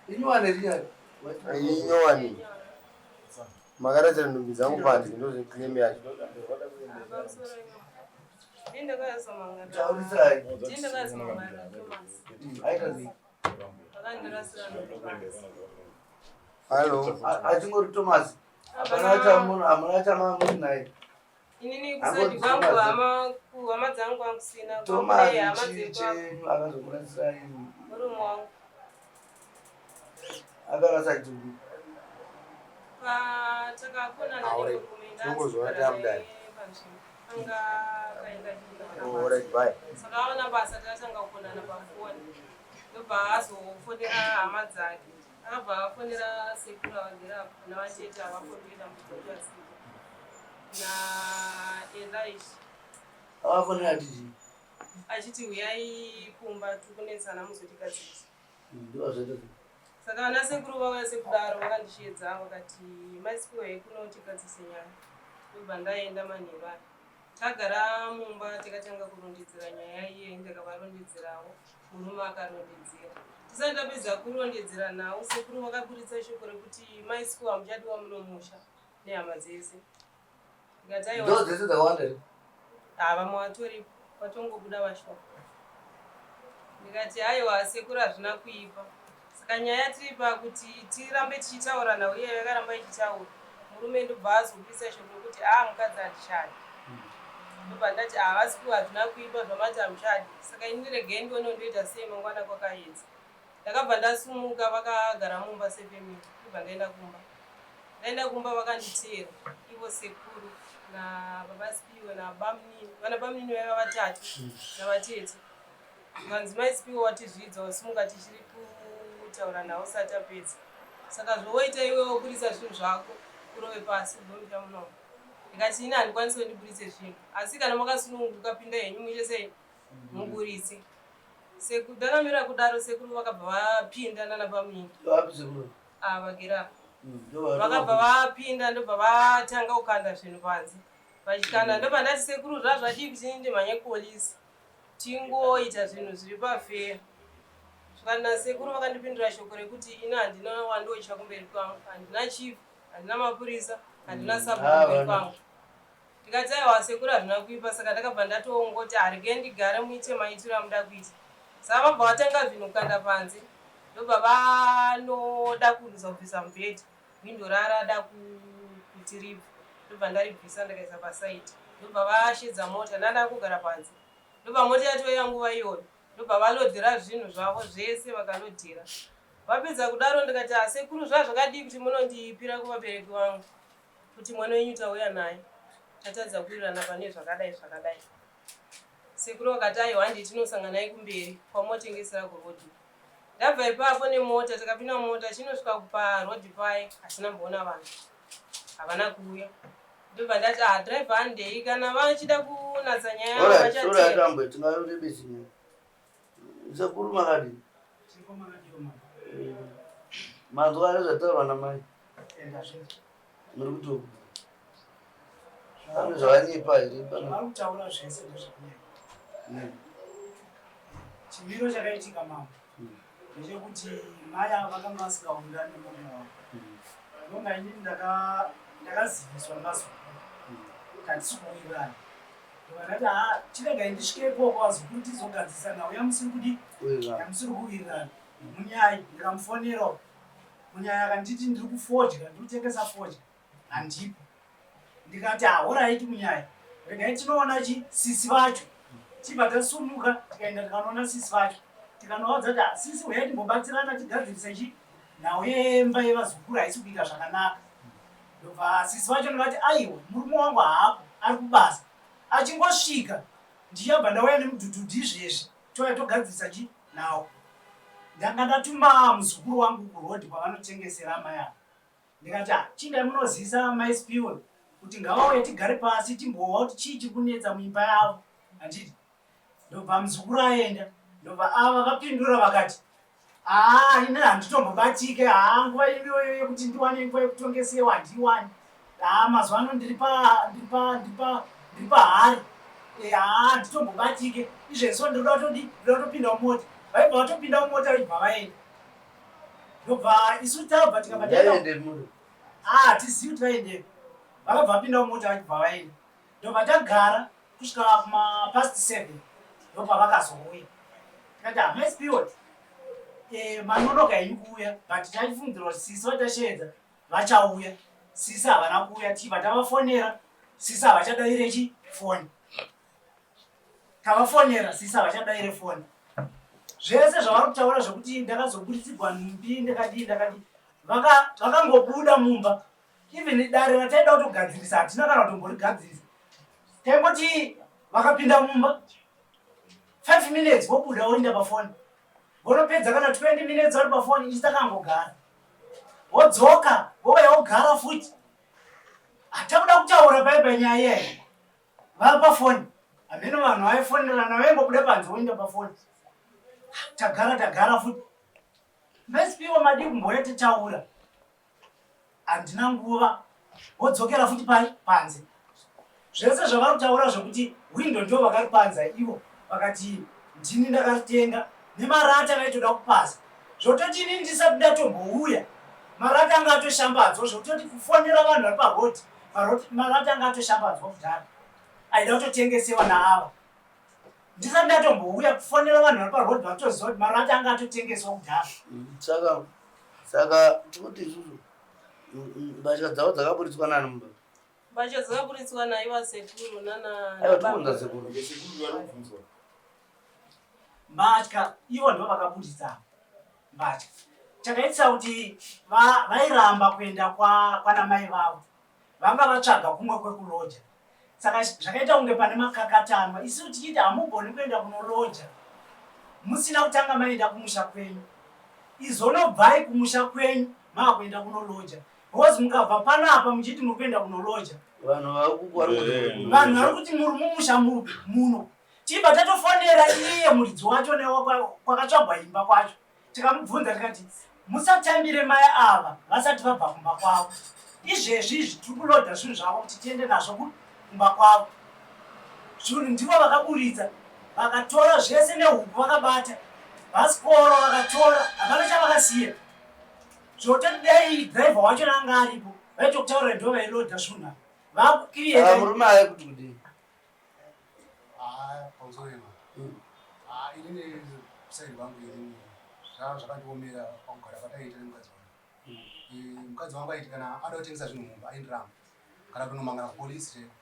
Inyowani rinyari. Inyowani. Makaradzira nhumbi dzangu panze ndozveclaim yacho. Taurisai. Aita sei? Hallo. Achingori Thomas. Hapana chamunhu, hamuna chamamuri naye. Inini kusadi kwangu hama kuhama dzangu kwangu sina Thomas chii chenyu akazokurasirai? Murume wangu. Akarasa chii? Patakakonana Aure. nemurume Tinongozviona tamudai. anga akaenda Alright, bye. Saka aona basa tatanga kukonana pafoni. Ndobva azofonera hama dzake. Akabva afonera sekuru avagere apo navatete avafonera mudzokasika. naElisha. Akafonera tiji. Achiti huyai kumba tiri kunetsana muzotigadzirisa. Ndozvaita. Saka vana sekuru vauya sekudaro vakandisheedza vakati mai Sipiwe kuno tigadzise nyaya. Ndobva ndaenda manheru aya. Tagara mumba tikatanga kurondedzera nyaya iye ndakavarondedzerawo murume akarondedzera. Tisati tapedza kurondedzera nhau sekuru vakaburitsa shoko rekuti mai Sipiwe hamuchadiwa muno musha nehama dzese. Ndikati aiwa. Ndo dzese dzakawanda here? Ha vamwe vatoripo vatongobuda vashoma. Ndikati aiwa sekuru hazvina kuipa. Saka nyaya tiri pakuti tirambe tichitaura nhau iyayo yakaramba ichitaura. Murume ndobva azobudisa shoko rekuti haa mukadzi handichadi. Ndobva ndati havasi kuwa hazvina kuipa zvamati hamuchadi. Saka ini regai ndione ndoita sei mangwana kwakaedza. Ndakabva ndasumuka vakagara mumba sefamily ndobva ndaenda kumba. Ndaenda kumba vakanditeera ivo sekuru nababa Sipiwe nabamnini. Vana bamnini vaiva vatatu navatete. Zvikanzi mai Sipiwe watizvidza wasimuka tichiri kutaura nawo usati tapedza. Saka zvowoita iwe woburitsa zvinhu zvako urove pasi ubve musha munomu. Ndikati ini handikwanisi kuti ndiburitse zvinhu asi kana makasununguka pindai henyu muite sei muburitse. Sekuru ndakamira kudaro sekuru vakabva vapinda nana bamnini. Vapi sekuru? Ah vagere apa. Ndo Vakabva vapinda ndobva vatanga kukanda zvinhu panze. Vachikanda ndobva ndati sekuru zvazvadii kuti ndimhanye kupolisi. Tingoita zvinhu zviri pafeya. Zvikanzi nasekuru vakandipindura shoko rekuti ini handina wandotya kumberi kwangu. Handina chief, handina mapurisa, handina sabhuku Ah, kumberi vana. kwangu. Ndikati aiwa sekuru hazvina kuipa saka ndakabva ndatongoti haregai ndigare muite maitiro amuda kuita. Saka vabva vatanga zvinhu kukanda panze ndobva vanoda kuruza kubvisa mubhedha hwindo rarada kuti ribve ndobva ndaribvisa ndikaisa pasaidi ndobva vashedza mota ndanda kugara panze ndobva mota yatouya nguva iyoyo ndobva valodhera zvinhu zvavo zvese vakalodhera vapedza kudaro ndikati asekuru zvazvakadii kuti munondipira kuvabereki vangu kuti mwana wenyu tauya naye tatadza kuwirirana pane zvakadai zvakadai. Sekuru vakati aiwa handei tinosanganai kumberi kwamotengesera kuroad. Ndabva ipapo nemota takapinda mumota chinosvika paroad paye hatina mboona vanhu havana kuuya ndobva ndati ah driver handei kana vachida kunatsa nyaya yavo Alright, sorry vachatera. atambwe tingarebesi nyaya. Sekuru makadii? Tiripo makadiwa mama. Manzwa ane zvataurwa namai. Enda zvinzwa. Muri kuti pane zvavanyepa here pano? Zvavari kutaura zvese ndezvekunyepa. Chimiro chakaitika mama ndechekuti mai ava vakanga vasingawirirani nemurume wavo. Ndonga inini ndakaziviswa nevazukuru kuti handisi kuwirirana. Ndobva ndati haa chiregai ndisvike ikoko vazukuru tizogadzirisa nhau yamusiri kudii yamusiri kuwirirana. Munyai ndikamufonerawo Munyaya akanditi ndiri kufodya, ndiri kutengesa fodya, handipo. Ndikati ahoraiti Munyaya, regai tinoona chi sisi vacho. Tibva tasumuka tikaenda tikanoona sisi vacho. Tikanovaudza kuti ah, sisi huyai timbobatsirana tigadzirise chi nhau yemba yevazukuru haisi kuita zvakanaka. Ndobva sisi vacho ndikati aiwa murume wangu haapo ari kubasa. Achingosvika ndichabva ndauya nemudhudhudhu izvezvi. Touya togadzirisa chi nhau. Ndanga ndatuma muzukuru wangu kuroad kwavanotengesera amai ava. Ndikati ah, chindai munozivisa mai Spiwe kuti ngavauye tigare pasi timbohwa kuti chii chiri kunetsa muimba yavo. Handiti? Ndobva muzukuru aenda. Ndobva ava vapindura vakati haa ini handitombobatike haa nguva iyoyo yekuti ndiwane nguva yekutongesewa handiiwani. Haa mazuva ano ndiri pa ndiri pa ndiri pa ndiri pahari. Eh, haa handitombobatike. Izvezvo ndinoda kutodi ndinoda kutopinda mumota. Vaibva vatopinda mumota vaibva vaenda. Ndobva isu tabva tikabva taenda. Ah, tizivi kuti vaendepi. Vakabva vapinda mumota vachibva vaenda. Ndobva tagara kusvika kuma past 7 ndobva vakazouya. Tikati hamai Spirit. Eh, manonoka henyu kuuya but taifungidzira kuti sisi vatasheedza vachauya. Sisi havana kuuya tichibva tavafonera. Sisi havachadaire chi foni. Tavafonera sisi havachadaire foni. Zvese zvavari kutaura zvekuti ndakazoburitsigwa nhumbi ndakadii ndakadii vakangobuda mumba even dare rataida kutogadzirisa hatina kana kutomborigadzirisa taingoti vakapinda mumba 5 minutes vobuda voinda pafoni vonopedza kana 20 minutes vari pafoni isi takangogara vodzoka vouya vogara futi hatakuda kutaura pai panyaya iyayi vava pafoni hameno vanhu vaifonerana vaingobuda panze voinda pafoni tagara tagara futi mesipiwa madii kumbouya titaura handina nguva vodzokera futi pai panze zvese zvavari kutaura zvekuti hwindo ndo vakaripanza ivo vakati ndini ndakaritenga nemarata vaitoda kupaza zvototi ini ndisati ndatombouya marata anga atoshambadzwa zvekutoti kufonera vanhu vari paroad marata anga atoshambadzwa kudhara aida kutotengesewa naava ndisati ndatombouya kufonera vanhu vari paroad vatoziva kuti marata anga atotengeswa kudhara saka saka tikuti isusu mbatya dzavo dzakaburitswa nani mumba mbatya dzakaburitswa naiva sekuru nana aiwa tikuunza sekuru mbatya ivo ndivo vakaburitsa mbatya chakaitisa kuti vairamba kuenda kwana mai vavo vanga vatsvaga kumwe kwekuloja saka zvakaita kunge pane makakatanwa isu tichiti hamugoni kuenda kunoloja musina kutanga maenda kumusha kwenyu izonobvai kumusha kwenyu maakuenda kunoloja because mukabva panapa muchiti muri kuenda kunoloja vanhu vari kuti muri mumusha muno Tibva tatofonera iye muridzi wacho kwakatsvagwa imba kwacho tikamubvunza tikati musatambire mai ava vasati vabva kumba kwavo izvezvi izvi tiri kulodha zvinhu zvavo kuti tiende nazvo kumba kwavo zvinhu ndivo vakaburitsa vakatora zvese nehuku vakabata bhasikoro vakatora hapana chavakasiya zvototi dai driver wacho anga aripo vaitokutaurira ndo vailodha zvinhu ava vakucreata murume aye kuti kudii Ah, pamusoro ino. Ah, inini side vangu inini zvakandiomera pakugara kwataiita nemukadzi wangu. Eh, mukadzi wangu aiti kana ada kutengesa zvinhu mumba aindiramba kana kunomangana kupolisi chaiko.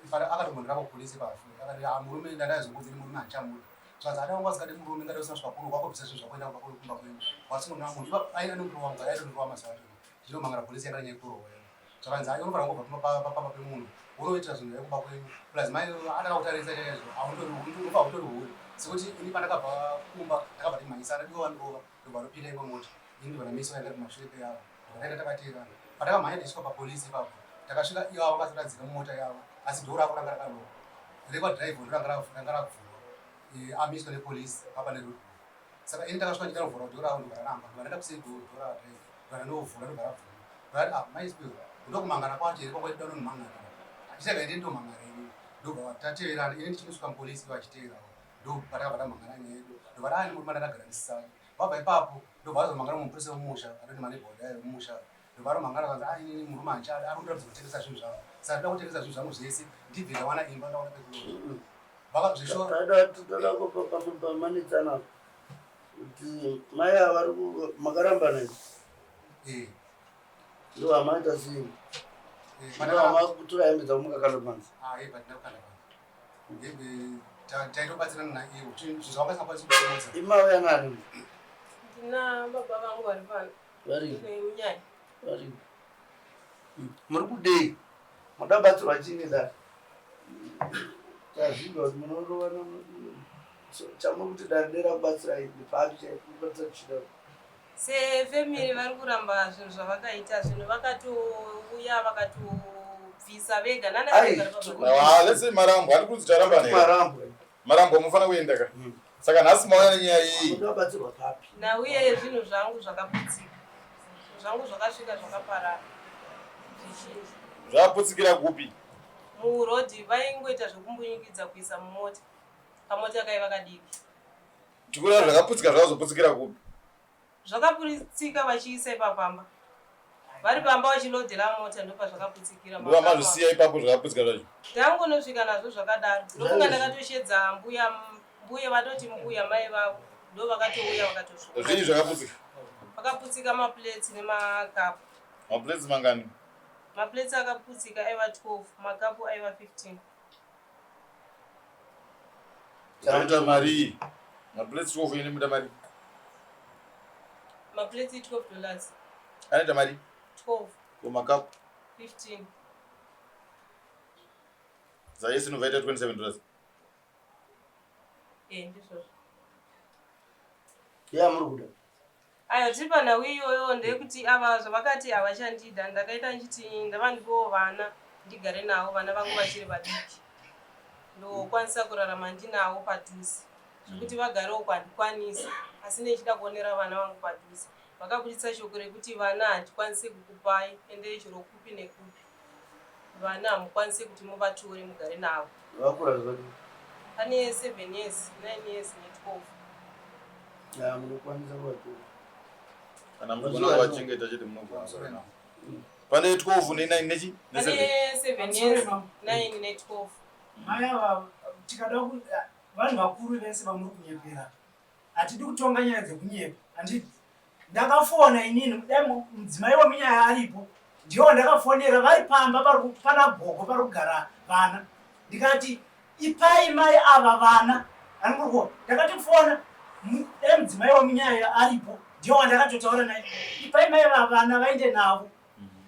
Saka akatombondiramba kupolisi pafu akati ah, murume ndandaizokuudza murume handichamuda. Zvanzi ada wangu asikadi murume ngada usina svika kuno kwakubvisa zvinhu zvakuenda kumba kwenyu. Wasingondiona munhu ipa ainondirova mukadzi aitondirova mazuva acho. Ndichinomangana polisi yanga nyaya yekurohwa. Zvakanzi hayi unofanira kungobva pamba pemunhu wonoitira zvinhu zvayo kumba kwenyu plus mai ataka kutarisa chaizvo unofa utori hure sekuti ini pandakabva kumba takabva timhanyisana diwa vandirova ndobva ropinda imwe mota ini ndobva ndamiswa yanga kumashure peyavo ndobva taenda takateerana pandakamhanya ndichisvika papolisi ipapo takasvika ivavo vakazoradzika mumota yavo asi dhoo ravo ranga rakarova rekwadrive ndo ranga ravhurwa eh, amiswa nepolisi papa neroad saka ini ndakasvika ndichanovhura dhoo ravo ndobva raramba ndobva ndaenda kusei dhoo radrive ndobva ndanovhura ndobva ravhurwa But ah, mai Spill, ndokumangara kwacho here kwakwaita unomangara. Achichaka ende ndomangara ini. Ndobva tateverana ini ndichinosvika mupolisi vachiteerawo. Ndobva takabva tamangara nyaya yedu. Ndobva taani murume ndakagara ndisisani. Vabva ipapo ndobva vazomangara mumupurisa wemumusha atoti maneighborhood ayo emumusha. Ndobva anomangara kanzi ah inini murume handichadi ari kundiratidza kutengesa zvinhu zvangu. Saka ndoda kutengesa zvinhu zvangu zvese ndibve ndawana imba ndawana pekuroja. Vaka zveshuwa Toda toda kupamanitsana kuti mai ava vari makarambana here? Eh. Ndo amaita sei? Ndo amakutora hembe dzavo mukakanda panze. Ah, hembe hatina kukanda panze. Hembe taitobatsirana naivo. Zvinhu zvavanga vasingakwanisi kusimudza. Imauya nani? Ndina baba vangu vari pano. Vari. Nemunyanya. Vari. Muri kudei? Muda kubatsirwa chii dai? Tazvinzwa kuti munorova chamuri kuti dare dera kubatsirai ndepaapi chaipo kubatsira tichida. Sefamily vari kuramba zvinhu zvavakaita zvinhu vakatouya vakatobvisa vega nana Ai, Ah, let's say marambwa ari kunzi taramba ne marambwa marambwa mufanira kuenda ka saka nhasi mauya nenyaya iyi munobatsirwa papi nauye zvinhu zvangu zvakaputsika zvangu zvakasvika zvakaparara zvizhinji zvaputsikira kupi murodhi vaingoita zvekumbunyukidza kuisa mumota kamota kaiva kadiki tikureva zvakaputsika zvakazoputsikira kupi Zvakapuritsika vachiisa ipapamba vari pamba vachilodhera mota ndopazvakaputsikira. Ndova mazvisiya ipapo zvakaputsika zvacho. Ndangonosvika nazvo zvakadaro ndofunga ndakatoshedza mbuya mbuya vatoti mbuya mai vavo ndo vakatouya vakatosvika. Zvii zvakaputsika? Pakaputsika maplates nemakapu. Maplates mangani? Maplates akaputsika aiva 12 makapu aiva 15. Taita mari. Maplates 12 ine muda mari. Maplates $12. Anoita mari? 12. Ko makapu? 15. Zayesi inobva ita $27. Eh, ndizvozvo. Ya muri kuda. Ayo tiri panhau iyoyo ndeyekuti ava zvavakati havachandida ndakaita ndichiti ndavandipowo vana ndigare navo vana vangu vachiri vadiki ndokwanisa kurarama ndinavo padhuze zvekuti vagarewo kwandikwanisa asi ndichida kuonera vana vangu padhuze vakabuditsa shoko rekuti vana handikwanise kukupai endei chero kupi nekupi vana hamukwanise kuti muvatore mugare navo. Vakura zvakadii? Pane 7 years, 9 years ne12. Ya munokwanisa kuvatora. Kana muchigona kuvachengeta chete munogona kugara navo. Pane 12 ne 9 nechi? Ne Pane 7. 7 years, 9 ne12. Mai ava tikada vanhu vakuru vese vamuri kunyepera hatidi kutonga nyaya dzekunyepa handiti ndakafona inini dai mudzimai wemunyaya aripo ndiye wandakafonera vari pamba pana gogo pari kugara vana ndikati ipai mai ava vana anikurukuwa ndakati fona dai mudzimai wemunyaya aripo ndiye wandakatotaura naye ipai mai ava vana vaende navo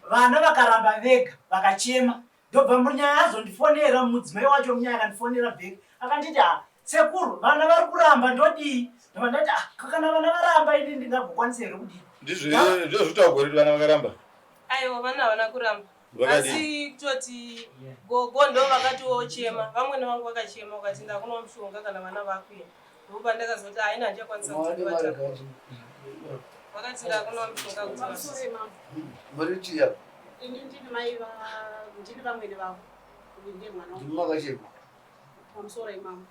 vana vakaramba vega vakachema Ndobva munyaya azondifonera mudzimai wacho munyaya akandifonera back akanditi ah sekuru vana vari kuramba ndodii ndobva ndati ah kana vana varamba ini ndingagokwanisa here kudii Ndizvo here ndizvo zvitaurwa kuti vana vakaramba? Aiwa vana havana kuramba. Vakadii? Asi kutoti gogo ndo vakatochema vamwene vangu vakachema vakati ndakunwa mushonga kana vana vakuenda ndopandakazoti haina handichakwanisa kuti Mawadi ndivata mari kachi. Vakati ndakunwa mushonga kuti Pamusoro imambo. Muri chiya. Ini ndini mai va ndini vamwene vavo. Uyu ndiye mwana wangu. Ndimi makachema. Pamusoro imambo.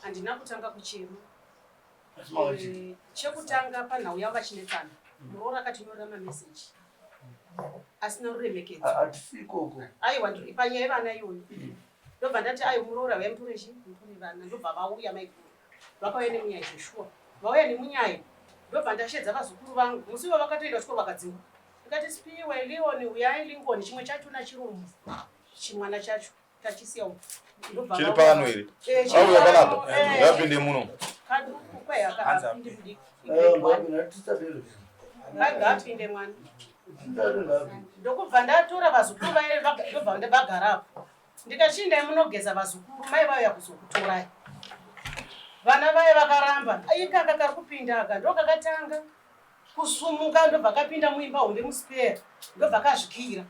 Handina kutanga kuchema. Asi makachema. Chekutanga panhau yavo vachinetsana. Muroora akatinyorera mameseji asina ruremekedzo. Hatisi ikoko. Aiwa panyaya yevana iyoyo. Ndobva ndati ayo muroora vaya mutore chi mutore vana ndobva vauya maiguru. Vakauya nemunyai zveshuwa. Vauya nemunyai ndobva ndashedza vazukuru vangu. Musi iwo vakatoenda kuchikoro vakadzingwa. Ndikati Spiwe, Leon, uyai Lincoln chimwe chachona chirumu. Chimwana chacho tachisiya uko. Ndobva Chiri vauya. pano here? Eh, chiri Auya pano, panapa. eh. Ngapinde muno. Kaduku kwai akapinde mudiki. Aiwa ngapinde hatisadero. Ngapinde mwana. Tisadero ngapinde. Ndokubva ndatora vazukuru vaye ndobva vagarapo. Ndikati chiendai munogeza vazukuru mai vauya kuzokutorai. Vana vaye vakaramba. Ikaka kari kupinda aka ndokakatanga kusumuka ndobva kapinda muimba hombe muspare ndobva kazvikira.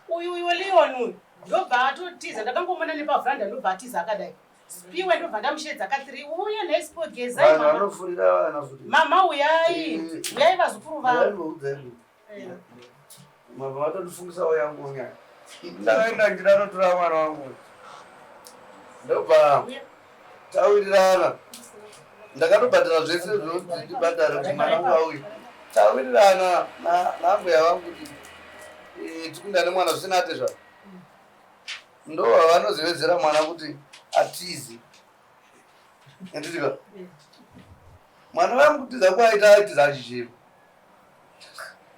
Uyu uyu Leon uyu ndobva atotiza ndakangomona nepavhuranda ndobva atiza akadai. Spiwe ndobva ndamushedza ka3 uye nhai Spiwe gezai Vanhu mama. vanofurira vana futi. Mama uyai uyai vazukuru vangu. Mama vatondifungisawo yangu nyaya. Ndakaenda ndida notora mwana wangu. Ndobva tawirirana. Ndakatobhadhara zvese zvinonzi ndibhadhare kuti mwana wangu auye. Tawirirana naambuya vangu kuti tikunda nemwana zvisina atezvara. Ndovavanozevezera mwana kuti atize. Handitika? Mwana wangu kutiza kwaita aitiza achichema.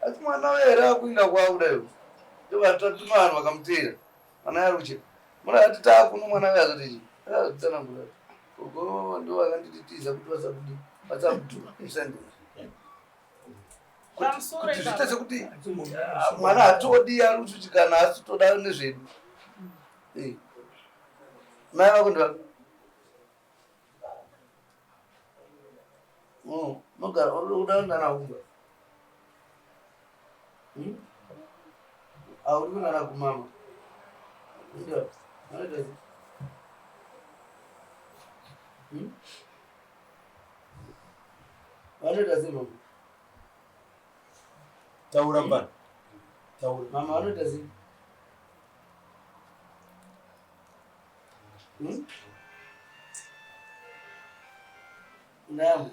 Asi mwana uya here akuinda kwakuda iwe. Ndovatatuma vanhu vakamuteera. Mwana ari kuchema. Mwana ati taakuno mwana uya azoti chii? Akazotsanangura. Gogo ndo vakanditi tiza kuti vasakudi vasakuti Pamusoro kuti ipapo. zviite sekuti mwana hatodi ari kuti kana asi toda nezvedu. Mai vako ndiva nogara uri kuda kuenda navo kumba. Auri kuenda navo kumama. Ndiva anoita sei? Vanoita sei mama? Taura mfana. Taura. Mama vanoita sei? Ndayambo.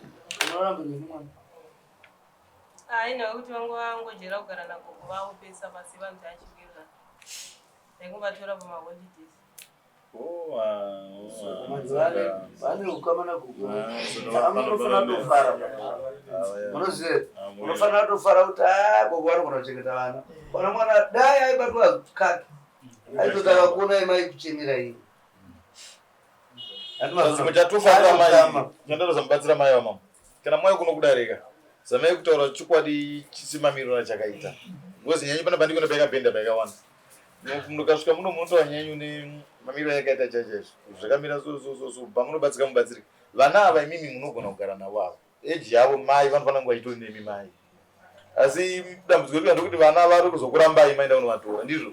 Unoramba neni mwana. Haina kuti vangu vangojera kugara nagogo vavo pesa pasi vanhu tachiwirirana. Ndaingovatora pamaholidays. Vane ukama nagogo. Saka munofanira kutofara. Munoziva, munofanira kutofara kuti ah gogo vanogona kuchengeta vana. Kana mwana dai aibatwa kaki. Aitotanga kuona imai kuchemera iyi. Chimwe chatofanira mai chandatozomubatsira mai vamama kana mai kuno kudarika zamai kutaura chokwadi chisimamiriro achakaita because nyanyu pana pandiko nepaikabhenda paikawanda mukasvika muno munotaura nyanyu nemamiriro ayakaita chachaizvo zvakamira so so so so pamunobatsika mubatsirika vana ava imimi munogona kugara navo ava age yavo mai vanofanira kunge vachitori nemi mai asi dambudziko riri ndekuti vana vari kuzokurambai maenda kunovatora ndizvo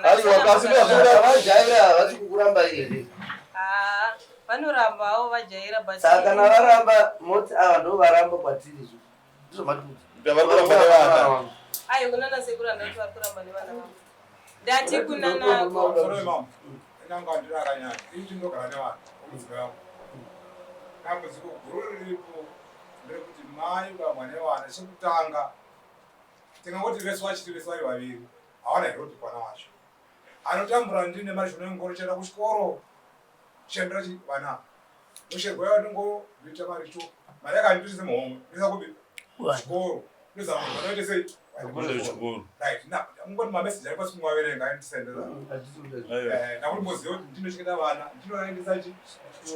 Aiwa, asi ndazvoda vajaira havasi kukuramba here? Ah, vanorambawo vajaira but Saka kana varamba moti ava ndo varamba kwatiri izvo. Ndizvo mati kuti. Vari kuramba nevana. Ayo kunana sekuru andati vari kuramba nevana vavo. Ndati kunana Sorry mom. Inanga ndira kanyanya. Ini ndinogara nevana vomudzimai wangu. Dambudziko guru riripo nderekuti mai vamwe nevana chekutanga tingangoti vese vachiti vese vari vaviri hawana here kuti kwana wacho anotambura ndine mari zvonengoro chaenda kuchikoro chiendera chi vana musherwa yavanongo ndoita mari cho mari yakandipisa muhomwe ndoisa kupi chikoro ndozama vanoite sei Kuchikoro. Right now mungoti mameseji ari pasi kungoaverenga aindisendera nakuti moziva kuti ndinochengeta vana ndinoaendesa chi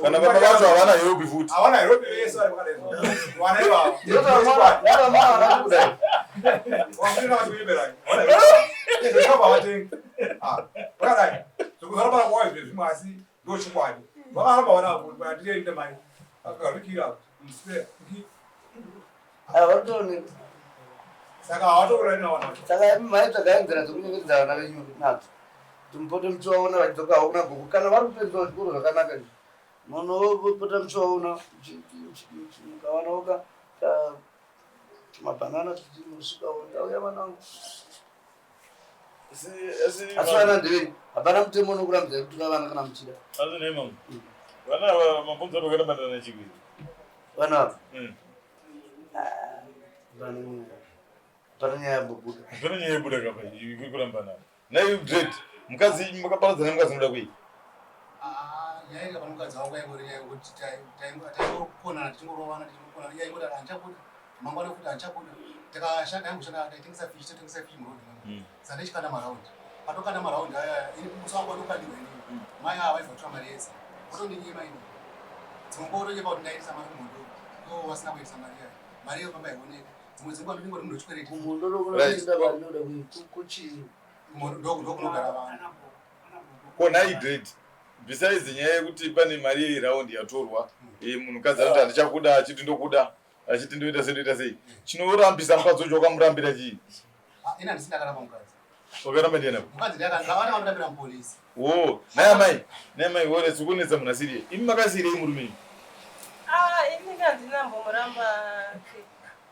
Kana baba vacho havana help futi. Havana help vese vari vakadai vana ivavo. Wamuna vachikunyeberai. Zvakabva vatengi. Vakadai. Zvekuzara para kwayo zvine zvimwe asi ndochokwadi. Vakaramba vana avo kuti handiende mai. Akarikira muswe. Havatooneki. Saka havatourani vana vacho. Saka imi maitsvaga nzira dzekunyengetedza vana venyu nadzo. Kuti mupote muchivaona vachidzoka kuna gogo kana vari kupedzwa zvikoro zvakanaka izvi. Munopota muchivaona mukawanawo ka mabhanana tichisvikawo ndauya vanangu. Asi vana ndevenyu hapana mutemo unokurambidzai kutora vana kana muchida. Asi nei mama? Vana ava mabvunzo ari vakarambana nechikwi. Vana ava? Hapana nyaya yambobuda. Hapana nyaya yabuda kapa iri kurambana. Nai dread mukadzi makaparadzana nemukadzi unoda kuyi. Nyaya iri pane mukadzi wangu yaingori nyaya yekuti taingokonana tichingorovana tichingokonana iye aingoti handichakuda mangwana futi handichakuda takashanda yangushanda taitengesa fish totengesa fish muroad saka ndichikanda maraundi patokanda maraundi aya ini musi wangu watokandirwa inini mai ava vaibva kutora mari yese votondinyima ini dzimwe nguva votonyepa kuti ndaendesa mari kumhondoro ivo vasina kuendesa mari yayo mari iyo pamba haioneki dzimwe dzenguva ndinongoti munhu wechikwereti Kumhondoro kunoenda vanoda kuchii? Ndokunogara vanhu. Ko nhai dread besides nyaya yekuti pane mari yeraundi yatorwa munhukadzi anoti handichakuda achiti ndokuda achiti ndoita sei ndoita sei chinorambisa mukadzi wacho wakamurambira chii? Ah, ini handisi ndakaramba mukadzi. Wakaramba ndiani apa? Mukadzi ndiye akandirambira mupolisi. Wo, nhai amai, nhai amai wore sikunetsa munhu asiriye. Imi makasiyirei murume imi? Ah, ini handina mbomuramba.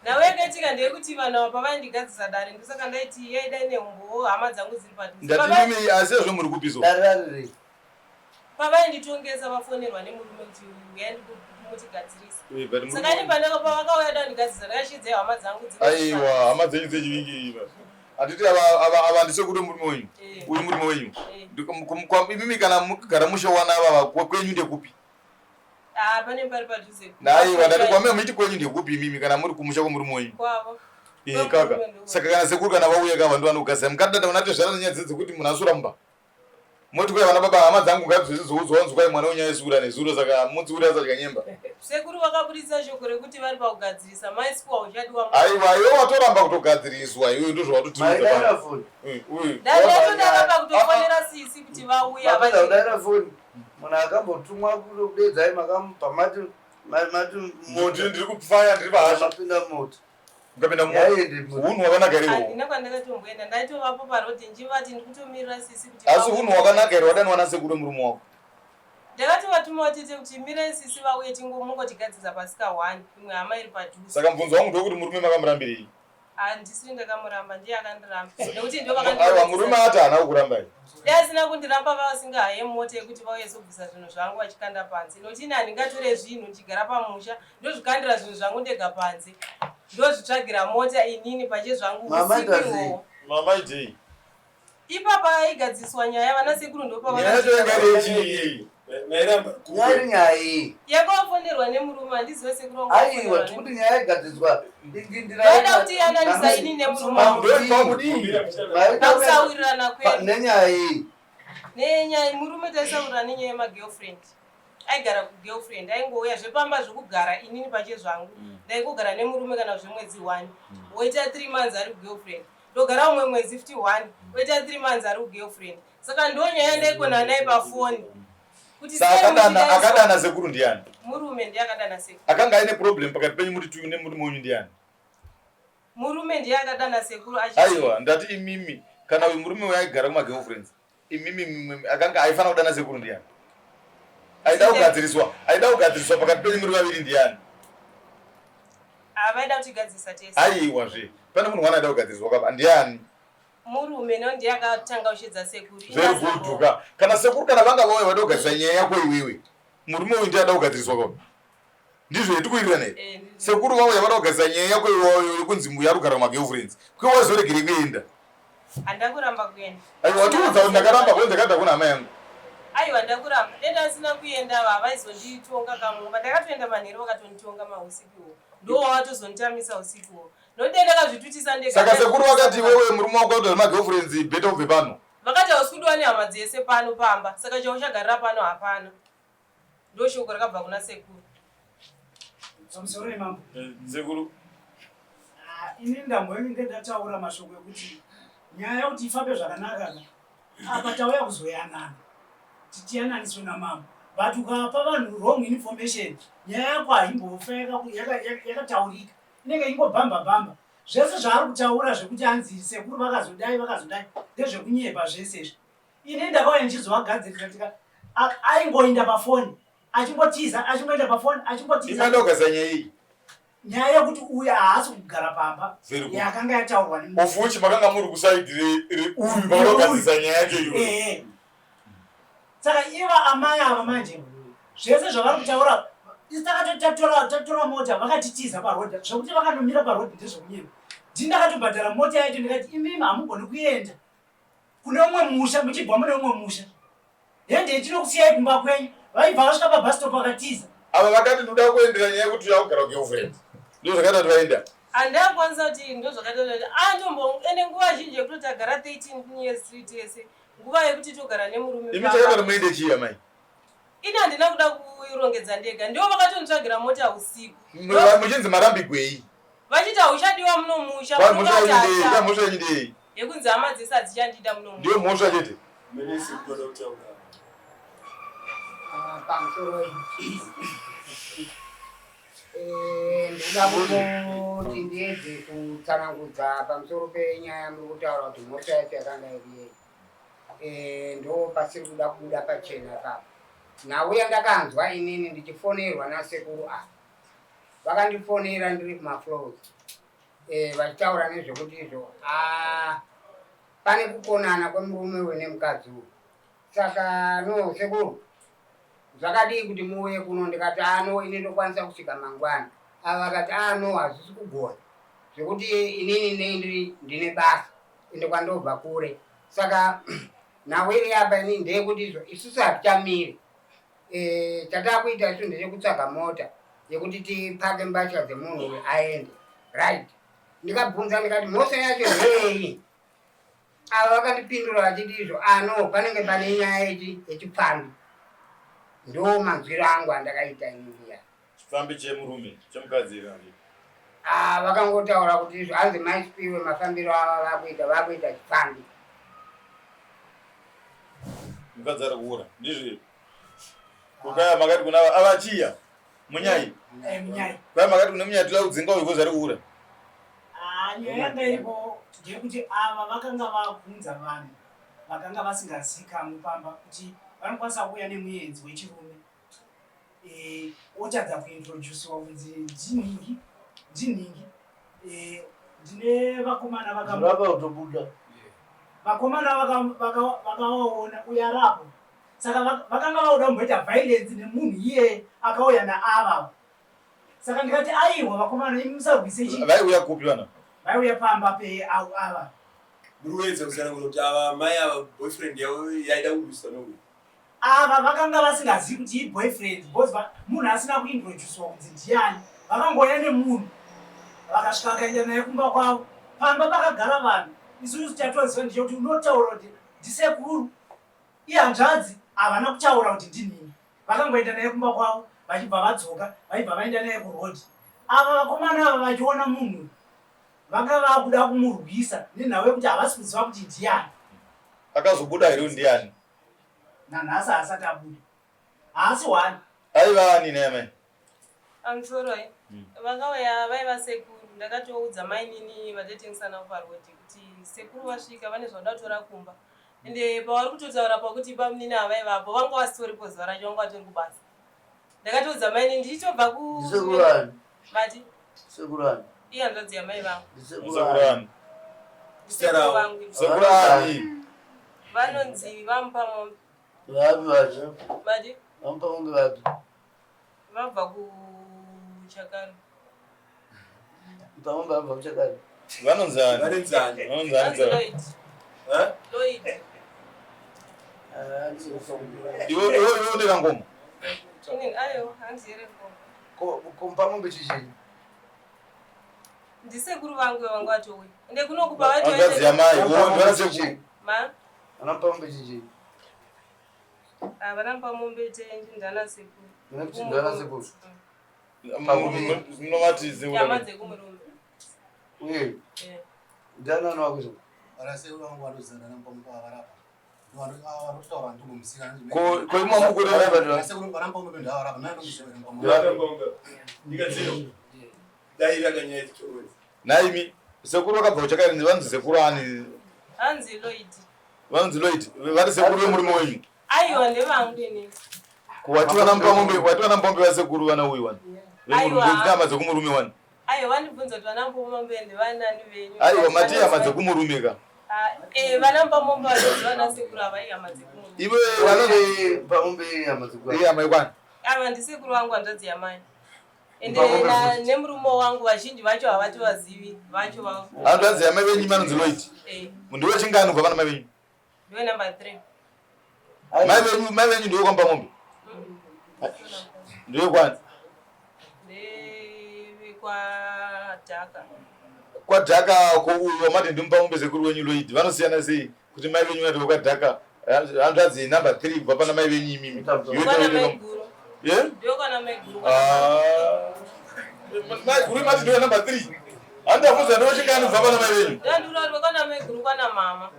Nhau yakaitika ndeyekuti vanhu ava pavaindigadzisa dare ndosaka ndaiti yaidai nehumbowo hama dzangu dziri padhuze. Ndati imi asi ezvo muri kupi so? Dare rarei? Pavainditongesa vafonerwa nemurume kuti uyai mutigadzirisa. But Saka ini pandaka pavakauya da kundigadzirisa ndakashidzai hama dzangu dziri Aiwa, hama dzenyu dzechivingi iva. Handiti ava ava ava ndisekuti murume wenyu. Uyu murume wenyu. Imimi kana mukagara mushe wana ava kwenyu ndekupi? Ah, pane pari padhuze. Naiwa ndati kwame muiti kwenyu ndekupi imimi kana muri kumusha kwemurume wenyu? Kwavo. Eh kaka. Saka kana sekuru kana vauya ka vanhu vanogadzira mukadada unatezvara nenyaya dzekuti munhu asura mumba. Moti kwai vana baba hama dzangu ngadzizozoudzwa wanzi kwai mwana wenyu aisura nezuro saka mutsiuri asadya nyemba. Sekuru vakaburitsa shoko rekuti vari pakugadzirisa mai Sikuwa uchadiwa. Aiwa iwe watoramba kutogadziriswa iwe ndozvawatotiudza. Maidaira foni. Uyu. Ndatodaramba kutofonera sisi kuti vauya Mapedza kudaira foni. Munhu akambotumwa kudedzai makamupa mati mati mota. Ndiri kufaya ndiri pahasha. Mapinda mota. Ukapinda mota. Hunhu hwakanaka here ihwohwo? Handina kwandakatomboenda ndaitovapo parodhi ndichivati ndikutomirira sisi kuti Asi vauye. hunhu hwakanaka here wadanwa nasekuru murume wako? Ndakatovatuma tete kuti mirai sisi vauye tingomungotigadzirisa pasika 1 imwe hama iri padhuze. Saka mubvunzo wangu ndewekuti murume makamurambirei? Handisiri ndakamuramba, ndiye akandiramba nekuti ndio Aiwa, murume ati haana kukurambai. Dai asina kundiramba, vasingahaye mota yekuti vauye zobvisa zvinhu zvangu vachikanda panze, nokuti ini handingatore zvinhu ndichigara pamusha, ndozvikandira zvinhu zvangu ndega panze, ndozvitsvagira mota inini pache zvangu. Mama usiku ita sei? ihwohwo. Mama itei? Ipapa aigadziswa nyaya, vana sekuru Nyaya yacho yanga iri yechii? Mairamba. Nyaya iri nyaya iyi. Yakafonerwa nemurume, handizive sekuru wangu Aiwa, akafonerwa. tikuti nyaya igadziswa dingindira. Vaida kuti iyananisa ini nemurume wangu. Ndopakudii? Pakusawirirana kwedu. Nenyaya iyi. Nenyaya murume taisawirirana nenyaya yemagirlfriend. Aigara kugirlfriend, aingouya zvepamba zvekugara inini pache zvangu. Ndaingogara nemurume kana zvemwedzi 1, woita 3 months ari kugirlfriend, ndogara umwe mwedzi 51, woita 3 months ari kugirlfriend. Saka ndo nyaya ndaikona naye pafoni kuti Saka sei akadana muchidai so? Akadana sekuru ndiani? Murume ndiye akadana sekuru. Akanga aine problem pakati penyu muri two nemurume wenyu ndiani? Murume ndiye akadana sekuru achiti Aiwa, ndati imimi, kana uyu murume uyu aigara kumagirlfriends, imimi mimwe akanga aifanira kudana sekuru ndiani? Aida kugadziriswa pakati penyu muri vaviri ndiani? Havaida kutigadzirisa tese. Aiwazve, pane munhu wana aida kugadziriswa kapa, ndiani? Murume no, ndiye akatanga kushedza sekuru. Very good ka. Kana sekuru kana vanga vauya vada kugadzirisa nyaya yako iwewe, murume uyu ndiye ada kugadziriswa ka, ndizvo yetikuwirirana here? Eh, ndizvo. Sekuru vauya vada kugadzirisa nyaya yako iwewe yekunzi mbuya ari kugara kumagirlfriends, kwe wazoregere kuenda? Handina kuramba kuenda. Aiwa, watiudza kuti ndakaramba kuenda, ndakabva kuna hama yangu. Aiwa, ndakuramba denda asina kuenda, havaizonditonga kamumba. Ndakatoenda manheru, vakatonditonga mausikuwo, ndo wavatozonditamisa usikuwo, nokuti dai ndakazvitutisa ndega. Saka sekuru vakati wewe murume wako akuita zvemagirlfriends, better ubve pano. Vakati hausi kudiwa nehama dzese pano pamba, saka chauchagarira pano hapana. Ndo shoko rakabva kuna sekuru. Pamusoro imambo. Sekuru. Ah, ini ndamboinge ndataura mashoko ekuti nyaya yekuti ifambe zvakanaka ka, apa tauya kuzoyanana, titiyananiswe namambo, but ukapa vanhu wrong information, nyaya yako haimbofa yakataurika, inenge ingobhamba bhamba. Zvese zvaari kutaura zvekuti anzi sekuru vakazodai vakazodai ndezvekunyeba zvese izvi. Ini ndakauya ndichizovagadzirisa tika aingoinda pafoni achingotiza, achingoenda pafoni achingotiza. Imaida kugadzira nyaya iyi. Nyaya yekuti uyu haasi kugara pamba Very good. yakanga yataurwa nemunhu. Of which makanga muri kuside reuyu vakagadzirisa nyaya yacho iyoyo. Ehe. Saka iva amai ava manje zvese zvavari kutaura, isi takatoti tatora mota, vakatitiza parodhi, zvekuti vakanomira parodhi ndezvekunyeba. Ndini ndakatobhadhara mota yacho, ndikati imimi hamugoni kuenda kune umwe musha muchibva mune umwe musha, hende tinokusiyai kumba kwenyu. Vaibva vasvika pabus stop vakatiza. Ava vakati ndoda kuendera nyaya yekuti yakugara kugirlfriend, ndo zvakaita kuti vaenda. Handakwanisa kuti ndo zvakaita kuti andombo ende nguva zhinji yekutoti agara 13 years tiri tese, nguva yekuti togara nemurume Imi pamba. chakaita kuti muende chii, amai? Ini handina kuda kurongedza ndega, ndivo vakatonitsvagira mota usiku. Muchinzi marambigwei? Vachiti hauchadiwa muno musha. Mhosva yenyu ndei? Mhosva yenyu ndei? Yekunzi hama dzese hadzichandida muno musha. Ndiyo mhosva chete. Mene sekutoda kutaura. Ah, pamusoro ndinoda kungoti ndiedze kutsanangudza pamusoro penyaya yamuri kutaura kuti mhosva yacho yakanga iri yei. Ndo pasiri kuda kubuda pachena ipapo. Nhau yandakanzwa inini ndichifonerwa nasekuru ava, vakandifonera ndiri kumafloors, vachitaura nezvekuti izvo, ah, pane kukonana kwemurume uyu nemukadzi uyu. Saka no, sekuru, zvakadii kuti muuye kuno? Ndikati ano ini ndokwanisa kusvika mangwana. Ava vakati ano hazvisi kugona zvekuti inini nei ndiri ndine basa ende kwandobva kure. Saka nhau iri apa inini ndeyekuti izvo isusu hatichamiri. Chatakuita isu ndechekutsvaga mota yekuti tipake mbatya dzemunhu uyu aende. Right, ndikabvunza ndikati mhosva yacho ndeyei? Ava vakandipindura vachiti izvo ano panenge pane nyaya yechipfambi. Ndo manzwiro angu andakaita inini ya. Chipfambi chemurume, chemukadzi here? Ah, vakangotaura kuti izvo hanzi maisipiwe mafambiro ava vakuita chipfambi. Mukadzi ari kuura, ndizvo here? Kukaya makati kuna avachiya munyai? Munyai. Kaya makati kune munyai toda kudzinga uyu kozi ari kuura. Ah, nyaya yanga iripo ndeyekuti ava vakanga vabvunza vanhu vakanga vasingazikamwi pamba kuti vanokwanisa kuuya nemuenzi wechirume, otadza kuintroduciwa kunzi ndinhingi ndinhingi. Ndine vakomana vaka Zvirapa kutobuda. Vakomana vakawaona uyo arapo. Saka vakanga vakuda kumboita violence nemunhu iyeye akauya naava. Saka ndikati aiwa vakomana imi musarwise chii. Vaiuya kupi vana? Vaiuya pamba pe ava. Muri kuedza kutsanangura kuti ava mai ava boyfriend yavo yaida kurwiswa nouyu. Ava vakanga vasingazivi kuti iboyfriend because munhu asina kuintroducwa kunzi ndiani. Vakangouya nemunhu vakasvika vakaenda naye kumba kwavo. Pamba pakagara vanhu isusu chatoziva ndechekuti unotaura kuti ndisekuru ihanzvadzi havana kutaura kuti ndinini. Vakangoenda naye kumba kwavo vachibva vadzoka vaibva vaenda naye kuroad. Ava vakomana ava vachiona munhu vanga vakuda kumurwisa nenhau yekuti havasi kuziva kuti ndiani. Akazobuda here kuti ndiani? Nanhasi haasati abuda. Haasi one. Aiva ani nhai amai? Pamusoroi vakauya vaiva sekuru ndakatoudza mainini vataitengesa navo paroad kuti sekuru vasvika vane zvavanoda kutora kumba ende pavari kutotaura pakuti bamunini ava vaivapo vanga vasitoripo zuva racho vanga vatori kubasa ndakatoudza mainini ndichitobva ku Ndisekuru ani? Mati? Sekuru ani? Ihanzvadzi yamai vangu. Ndisekuru ani? Ndisekuru vangu. Sekuru ani? Vanonzi vaMupamombe. Vapi vacho? Mati? VaMupamombe vapi? Vabva kuChakari. Mupamombe vabva kuChakari. Vanonzi ani? Vanonzi ani? Vanonzi ani? Vanonzi Lloyd. Lloyd. Iwe iwe iwe une kangoma. Inini ayo hanzi here ngoma. Ko ko Mupamombe chichii? Ndisekuru vangu vanga vatouya. Ende kunokupa Hanzvadzi yamai, iwe ndivana sekuru. Ma? Ana Mupamombe chichii? Ah, vana Mupamombe tenji ndana sekuru. Mune kuti ndana sekuru. Munovati sekuru. Hama dzekumurume. Uye. Eh. Ndana ano wakuzo. Vana sekuru vangu vanozana naMupamombe avarapa. Vanotaura ndingomusika. Ko ko imwe mukureva Sekuru vana Mupamombe ndavarapa. Nani ndomuziva Mupamombe. Ndikadzino. Dai rakanyaya chitoro. Naimi sekuru vakabva kuchakari vanonzi sekuru ani? Hanzi Lloyd. Vanonzi Lloyd. Vari sekuru vemurume wenyu. Aiwa ndevangu inini. Wati vana Mupamombe, wati vana Mupamombe vasekuru vana uyu wani. Aiwa. Vemurume hama dzekumurume wani. Aiwa vandibvunza kuti vana Mupamombe ndevanani venyu. Aiwa mati hama dzekumurume ka. Ah, eh vana Mupamombe vanonzi vana sekuru ava ihama dzekumurume. Iwe vanonzi Mupamombe hama dzekumurume. Iye hama yekwani. Ava ndisekuru vangu hanzvadzi yamai. Ende Mupamombe futi. nemurume wangu vazhinji vacho havatovazivi vacho vangu. Hanzvadzi yamai venyu vanonzi Lloyd. Eh, Ndiwe chingani kubva pana mai venyu? ndiwe number 3. Mai venyu mai venyu ndiwe kwaMupamombe. Ndiwe kwani? Ndevekwadhaka. Kwadhaka ko uyu wamati ndiMupamombe sekuru wenyu Lloyd vanosiyana sei kuti mai venyu vati vekwadhaka hanzvadzi number 3 kubva pana mai venyu imimi. Iwe Kwana taure mai guru. Eh? Ndiwe kwana mai guru. Ah. Mai guru mati ndiwe number 3. Handabvunza ndiwe chingani kubva pana mai venyu. Ndandura kuti kwana mai guru kwana mama.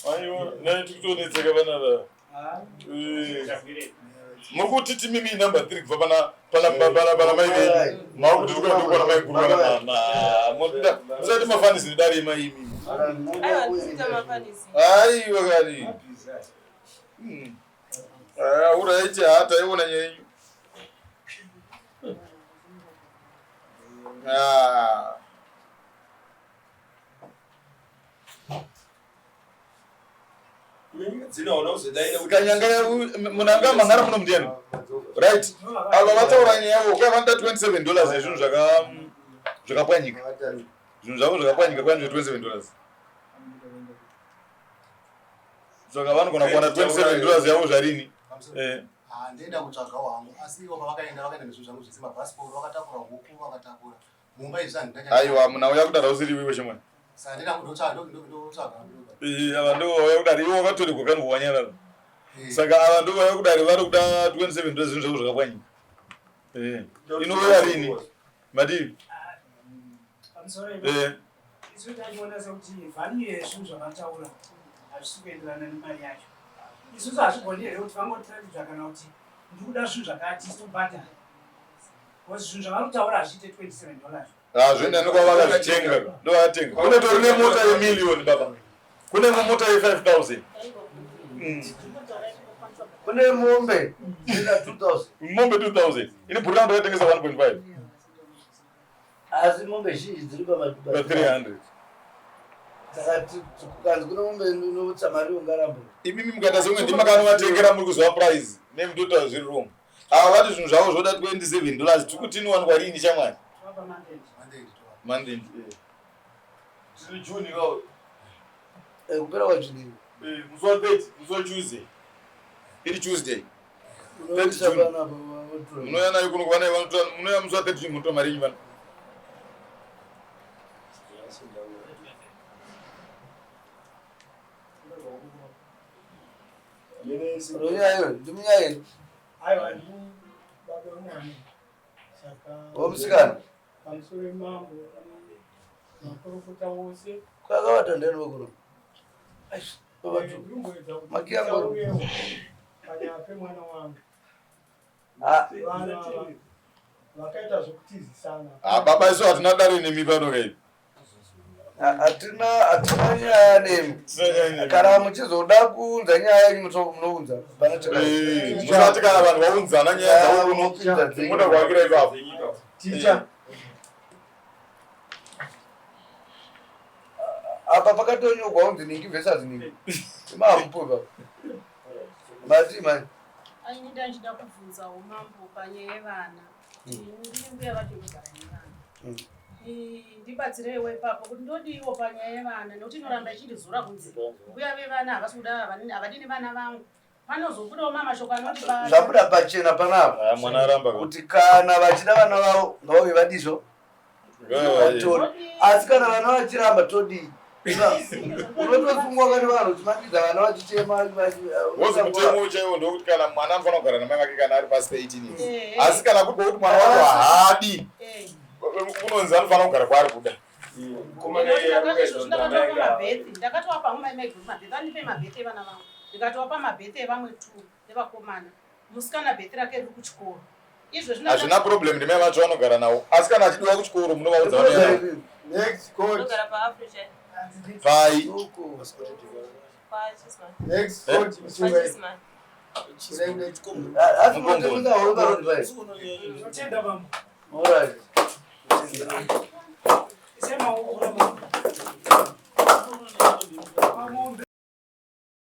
Aiwa, nai tikutonetseka vana va. Muri kuti timimi number 3 kubva pana pana pana pana mai venyu. Mauri kuti tikuenda kwana mai guru kana mama. Motoda musati mafanisi nedare mai imimi. Aiwa ndikuita mafanisi. Aiwa kani. Ah, uraiti hata iona nyenyu. Ah. Kanyanga munanga mangara muno mundiyani. Right. Ava vataura nyaya yavo kwa vanoda 27 dollars yezvinhu zvaka zvakapwanyika. Zvinhu zvavo zvakapwanyika kwa 27 dollars. Saka vanogona kuwana 27 dollars yavo zvarini. Eh. Ah, ndienda kutsvagawo hangu asi ivo pavakaenda vakaenda nezvinhu zvangu zvese mabhasikoro vakatakura huku vakatakura mumba izvi handina Aiwa munauya kudaro usiri iwe shemwana. saka ndenda kundotsvaga ndotsvaga Eh, ava ndo vauya kudare iwe wakatorerwa kani wanyarara. Saka ava ndo vauya kudare vari kuda 27 dollars zvinhu zvavo zvakapwanyika. Eh. Inouya rini? Madii? Pamusoro Eh. isu tachiona sekuti value yezvinhu zvavataura hazvisi kuenderana nemari yacho. Isusu hazvigoni here kuti vangotiratidzwa kana kuti ndikuda zvinhu zvakati tobhadhara. Because zvinhu zvavari kutaura hazviite 27 dollars. Ah, zvoenda nekwavakazvitenga ndovakatenga. Kune tori nemota yemiliyoni baba. Kune mota ye5000. Kune mombe ina 2000. Mombe 2000. Ini bhuru rangu ndakatengesa 1.5. Asi mombe zhinji dziri pa 300. Saka kukanzi kune mombe inotsa mari ungaramba. Imimi mukaita semwe ndimi makanovatengera muri kuziva price nemutotaura zviri wrong. Ava vati zvinhu zvavo zvoda 27 dollars tiri kuti inowanikwa riini shamwari? Monday. Tiri June ka. Eh, kupera kwaJune. Eh, musi wa 30, musi wa Tuesday. Iri Tuesday. Unoisa 30 June. panapa votora. Munouya nayo kuno kuvana vanotora munouya musi wa 30 June motora mari yenyu pano. Ronyayo, ndimunyayo. Aiwa, ndini baba wemwana. Saka Womusikana. pamusoro wemambo makurukota wose Kwakawata ndani wekuno. Aish, baba tu. ndinongoedza kuti Makiyango. nditaurewo panyaya pemwana wangu. Ah, Vana ava vakaita zvekutizisana. Ah, baba isu hatina dare nemi pano kai. Hatina nyaya nemi. Kana muchizoda kuunza nyaya yenyu munounza. Pana Eh, musati kana vanhu vaunzana nyaya dzavo kuno munoda kuakira ipapo. Ticha. Apa pakatonyorwa kunzi ningi versus ningi. Mamupo baba. Mati mani. Aini ndachida kubvunzawo mambo panyaya yevana. Ini ndini mbuya vacho ndogara nevana. Ndibatsireiwo ipapo kuti ndodiiwo panyaya yevana nekuti inoramba ichindizora kunzi mbuya vevana havasi kuda havadi nevana vangu. Panozobudawo mamashoko anoti Zvabuda pachena panapa. Mwana aramba kuti kana vachida vana vavo ngavauye vadizvo. Vatore. Asi kana vana vachiramba todii? Unotosungwa kani vanhu uchimanikidza vana vachichema. Wozi mutemo chaiwo ndokuti kana mwana anofanira kugara namai vake kana ari pasi pe18 years. Eh. Asi kana kuri kwekuti mwana wako haadi unonzi anofanira kugara kwaari kuda. Ndakatopa mabhethi, ndakatoapa mai maiguru mabhethi, andipe mabhethi evana vangu, ndikatoapa mabhethi evamwe two evakomana. Musikana bhethi rake riri kuchikoro izvo. Hazvina problem, ndimai vacho vanogara navo. Asi kana achidiwa kuchikoro munovaudza vanoenda. Next court. Ndogara paAfrica. Pai. PaChisman. Next court. PaChisman. Asi munotenga horo parodi pai. Tinotenda mambo. All right.